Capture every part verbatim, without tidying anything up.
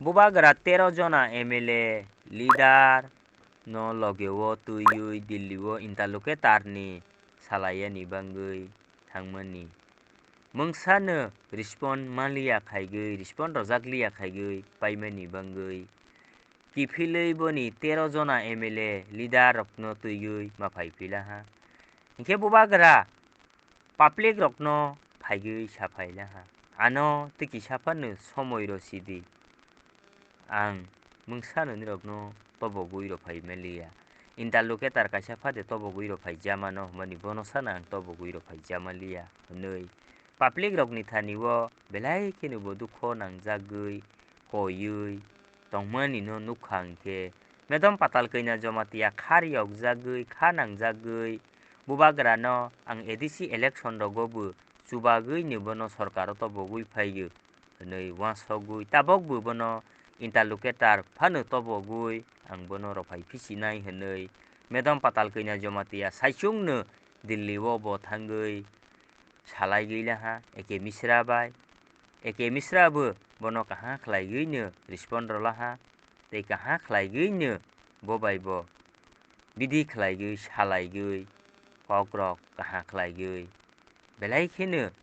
Bubagra tero jona M L A leader no loge o twiwi Delhi o interlocutor ni salai yani bangwi thangmani. Mungsa no respond manliya khaigwi, respond rwjakliya khaigwi paimani bangwi kiphilwi boni tero jona M L A leader rokno twiwi ma phai philaha. Hinkhe Bubagra public rokno phaigwi saphailaha. Ano twi kisa phano somoi rw sidi. Ang mungsa no nirokno tobogwi rw phai manliya. Interlocutor kaisa phade tobogwi rw phai jamano hwnmani bono sana ang tobogwi rw phai jamaliya hwnwi public rokni thani o belai kheno bo dukho nangjagwi koiwi tongmani no nukha hinkhe Medom Patal Kanya Jamatia kha riyokjagwi, kha nangjagwi Bubagra no ang A D C election rogo bo chubagwi ni bono sorkar o tobogwi phaiyo hwnwi uansugwi tabok bo bono interlocutor phano tobogwi ang bono rw phai phisinai hwnwi Medom Patal Kanya Jamatia saichung no Delhi o bo thangwi salaigwi laha A K Mishra bai. A K Mishra bo bono kaha khlaigwi no respond rw laha tei kaha khlaigwi no bo bai bo bidi khlaigwi salaigwi kokrok kaha khlaigwi belai kheno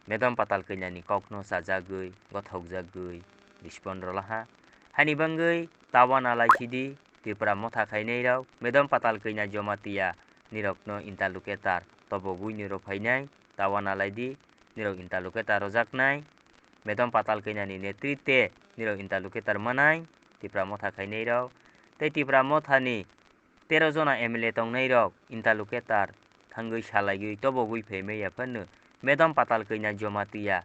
Medom Patal Kanya ni kokno chajagwi gothokjagwi respond rw laha. Hani bangwi tawana lai sidi Tipra Motha khainai rok Medom Patal Kanya Jamatia nirokno interlocutor tobogwi ni rw phainai, tawana lai di nirok interlocutor rwjaknai. Medom Patal Kanya ni netritwe nirok interlocutor manai Tipra Motha khainai rok tei Tipra Motha ni tero jona M L A tongnai rok interlocutor thangwi salaigwi tobogwi phaimaya phano Medom Patal Kanya Jamatia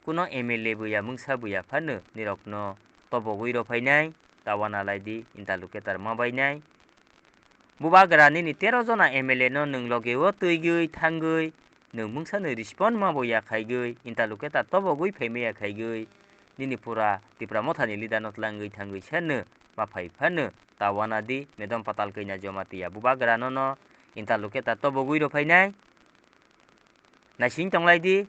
kuno M L A buya mungsa buya phano nirokno tobogwi rw phainai, tawana lai di interlocutor ma bainai. Bubagra nini tero jona M L A no nwng loge o twiwi thangwi nwng mungsa no respond ma bo ya khaigwi interlocutor tobogwi phaimaya khaigwi nini pura Tipra Motha ni leader no tlangwi thangwi sano ma phai phano tawana di Medom Patal Kanya Jamatia Bubagra no no interlocutor tobogwi rw phainai. Naising tonglai di